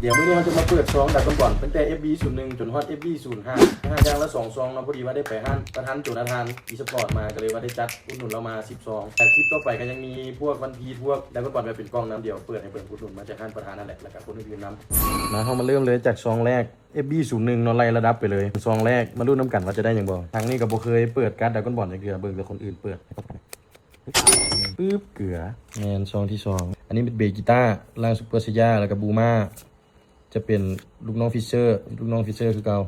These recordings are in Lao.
ດຽວມື້ນີ້ເຮົາຈະມາເປີດຊອງດຣາກອນບອນ ຕັ້ງແຕ່ ເອັຟບີ ສູນໜຶ່ງ ຈົນຮອດ ເອັຟບີ ສູນຫ້າ ຫ້າຢ່າງລະສອງຊອງເນາະ. ພໍດີວ່າໄດ້ໄປຮ້ານປະທານໂຈນາທານ ອີສະປອດ ມາ ກໍເລີຍວ່າໄດ້ຈັດອຸດໜູນລາວມາ ສິບຊອງ ແຕ່ຄລິບຕໍ່ໄປກໍຍັງມີພວກວັນພີດ ພວກດຣາກອນບອນແບບເປັນກ່ອງນຳ. ດຽວເປີດໃຫ້ເບິ່ງອຸດໜູນມາຈາກຮ້ານປະທານນັ້ນແຫຼະ ແລ້ວກໍຄົນອື່ນໆນຳ. ມາ ເຮົາມາເລີ່ມເລີຍຈາກຊອງແລກ ເອັຟບີ ສູນໜຶ່ງເນາະ ໄລ່ລະດັບໄປເລີຍ. ຊອງແລກ ມາລຸ້ນນຳກັນວ່າຈະໄດ້ຫຍັງບໍ່. ທາງນີ້ກໍບໍ່ເຄີຍເປີດກາດດຣາກອນບອນຈັກເທື່ອ ເບິ່ງແຕ່ຄົນອື່ນເປີດ. ປຶບ ເກືອ ແມ່ນ ຊອງທີສອງ ອັນນີ້ເປັນເບກິຕ້າ ລ່າງຊຸບເປີໄຊຢາ ແລ້ວກໍບູມາ ຈະເປັນລູກນ້ອງຟິດເຊີ ລູກນ້ອງຟິດເຊີຄືເກົ່າ.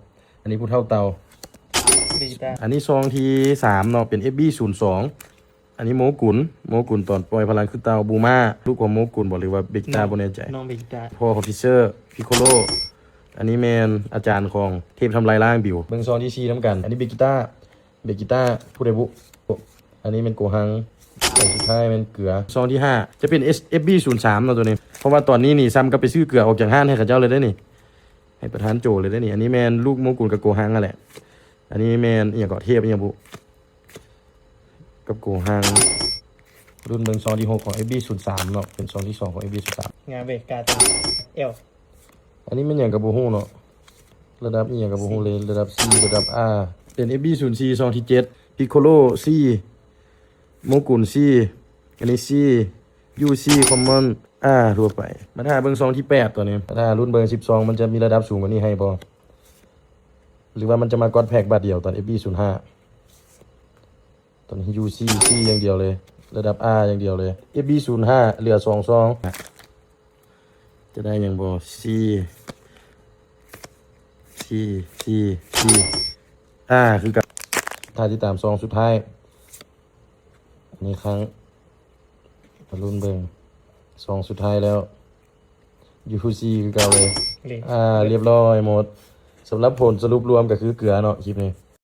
ອັນນີ້ຜູ້ເຖົ້າເຕົ່າ ເບກິຕ້າ ອັນນີ້ຊອງທີສາມເນາະ ເປັນ ເອັຟບີ ສູນສອງ ອັນນີ້ໂມກຸນ ໂມກຸນຕອນປ່ອຍພະລັງຄືເຕົ່າ. ບູມາ ລູກຂອງໂມກຸນບໍ ຫຼືວ່າເບກິຕ້າ ນ້ອງ ບໍ່ແນ່ໃຈ ນ້ອງເບກິຕ້າ ພໍ່ຂອງຟິດເຊີ ພິກໂຄໂລ. ອັນນີ້ແມ່ນອາຈານຂອງເທບທຳລາຍລ້າງບິວ. ເບິ່ງຊອງທີສີ່ນຳກັນ ອັນນີ້ເບກິຕ້າ ເບກິຕ້າ ຜູ້ໃດບຸ ອັນນີ້ແມ່ນໂກຮັງ ແລະ ສຸດທ້າຍແມ່ນເກືອ. ຊອງທີຫ້າ ຈະເປັນ ເອັຟບີ ສູນສາມເນາະ ໂຕນີ້ ເພາະວ່າຕອນນີ້ນີ້ຊ້ຳກັບໄປຊື້ເກືອອອກຈາກຮ້ານໃຫ້ເຂົາເຈົ້າເລີຍເດ້ນີ້ ໃຫ້ປະທານໂຈເລີຍເດ້ນີ້. ອັນນີ້ແມ່ນລູກໂມກຸນກັບໂກຮັງຫັ້ນແຫຼະ. ອັນນີ້ແມ່ນອີ່ຫຍັງເກາະ ເທບອີ່ຫຍັງບຸ ກັບໂກຮັງ. ລຸ້ນເບິ່ງຊອງທີຫົກຂອງ ເອັຟບີ ສູນສາມເນາະ ເປັນຊອງທີສອງຂອງ ເອັຟບີ ສູນສາມ. ງາມເວີຍ ກາດ ແອລ ອັນນີ້ແມ່ນຫຍັງກໍບໍ່ຮູ້ເນາະ ລະດັບອີ່ຫຍັງກໍບໍ່ຮູ້ເລີຍ. ລະດັບ ຊີ ລະດັບ ອາ ເປັນ ເອັຟບີ ສູນສີ່ ຊອງທີເຈັດ ພິກໂຄໂລ ຊີ ໂມກຸນ ຊີ ອັນນີ້ ຊີ ຢູ ຊີ ຄອມມອນ ອາ ທົ່ວໄປ. ມາຖ້າເບິ່ງຊອງທີແປດ ຕອນນີ້ ມາຖ້າລຸ້ນເບິ່ງສິບຊອງ ມັນຈະມີລະດັບສູງກວ່ານີ້ໃຫ້ບໍ່ ຫຼືວ່າມັນຈະມາກອດແພັກບາດດຽວຕອນ ເອັຟບີ ສູນຫ້າ. ຕອນນີ້ ຢູ ຊີ ຊີຢ່າງດຽວເລີຍ ລະດັບ ອາ ຢ່າງດຽວເລີຍ. ເອັຟບີ ສູນຫ້າ ເຫຼືອສອງຊອງ ຈະໄດ້ຫຍັງບໍ່? ຊີ ຊີ ຊີ ຊີ ອາ ຄືກັນ. ຖ້າຕິດຕາມຊອງສຸດທ້າຍ ອັນນີ້ຄັ້ງ ມາລຸ້ນເບິ່ງຊອງສຸດທ້າຍແລ້ວ ຢູ ຊີ ຄືເກົ່າເລີຍ. ອ່າ ລຽບຮ້ອຍໝົດ. ສຳລັບຜົນສະຫຼຸບລວມກໍຄືເກືອເນາະ ຄລິບນີ້